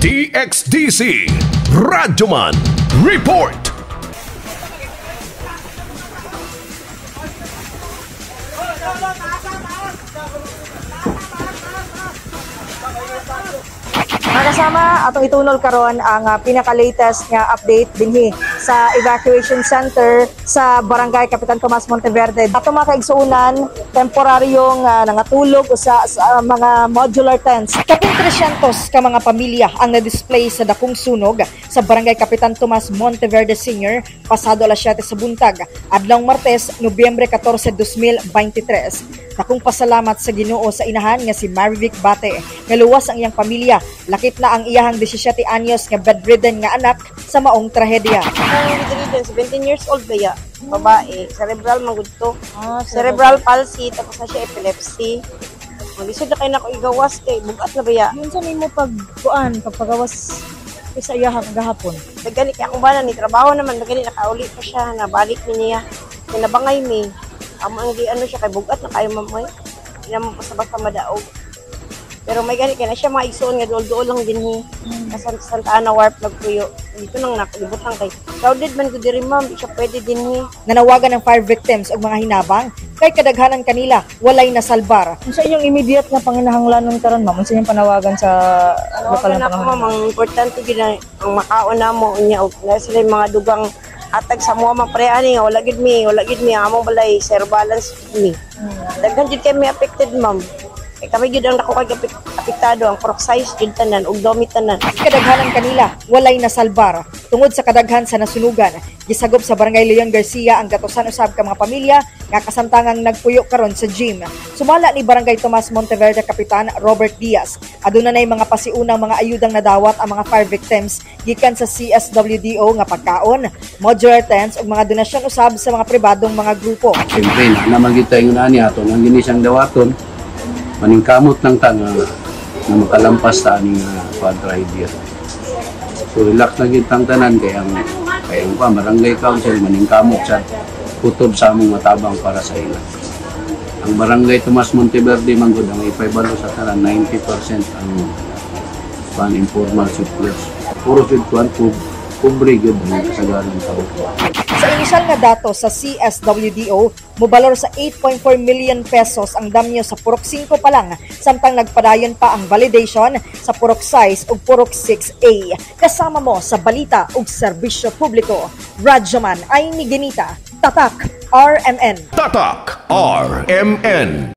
DXDC Radyoman Report. Mga kasama, atong itunol karon ang pinaka-latest nga update dinhi sa evacuation center sa Barangay Kapitan Tomas Monteverde. Ato mga kaigsuonan, temporaryong nangatulog usa sa mga modular tents. Kapin 300 ka mga pamilya ang na-display sa dakong sunog sa Barangay Kapitan Tomas Monteverde Sr. pasado alas 7 sa buntag, adlawng Martes, Nobyembre 14, 2023. Dakong pasalamat sa Ginoo sa inahan nga si Marivic Bate nga luwas ang iyang pamilya, lakip na ang iyahang 17 anyos nga bedridden nga anak sa maong trahedya. Ang bedridden, 17 years old baya, babae, cerebral man gud to. Cerebral palsy, tapos na siya epilepsy. Maglisod na kayo na ko igawas kay bugat na baya. Unsa nimo pagkuan pagpagawas sa iyaha kagahapon? Nagani kay akong bana ni trabaho naman, nagani nakauli pa siya, nabalik ni niya. Kay nabangay mi. Amo ang di ano siya kay bugat na kayo mamay. Di naman basta-basta madaog. Pero may gani kay na siya mga igsoon nga duol-duol lang dinhi. Sa Santa Ana Wharf nagpuyo. Dito nang nakalibutan kay crowded man gud diri ma'am, di siya pwede dinhi. Nanawagan ng fire victims og mga hinabang kay kadaghanan kanila walay nasalbar. Unsa inyong immediate nga panginahanglanon karon ma'am? Unsa inyong panawagan sa lokal Panawagan nga ako ma'am, pangalan? ang importante gyud na ang makaon namo unya og na sila yung mga dugang atag sa mga mga pre ani nga wala gid mi ang among balay zero balance gid mi. Daghan jud kay mi affected ma'am. Kay kami gyud ang dako kay apektado ang crop size jud tanan ug domi tanan. Kadaghanan kanila walay nasalbar tungod sa kadaghan sa nasunugan. Gisagop sa Barangay Leon Garcia ang gatusan usab ka mga pamilya nga kasamtangang nagpuyo karon sa gym. Sumala ni Barangay Tomas Monteverde Kapitan Robert Diaz, aduna nay mga pasiunang mga ayudang nadawat ang mga fire victims gikan sa CSWDO nga pagkaon, modular tents ug mga donasyon usab sa mga pribadong mga grupo. Siyempre, na naman kita yung nani ato, nang gini siyang dawaton, maningkamot lang ta nga, nga makalampas ta ani nga trahedya. So relax lang gyud tang tanan kay ang pa barangay council maningkamot sa kutob sa among matabang para sa ila. Ang Barangay Tomas Monteverde man gud ang ipaybalo sa tanan, 90% ang pan informal settlers. Puro jud kuan pobre gyud ang kasagaran sa. Sa inisyal nga dato sa CSWDO, mobalor sa 8.4 million pesos ang damyo sa Purok 5 pa lang, samtang nagpadayon pa ang validation sa Purok 6 ug Purok 6A. Kasama mo sa balita ug serbisyo publiko, Radyoman ay ni Genita, Tatak RMN. Tatak RMN.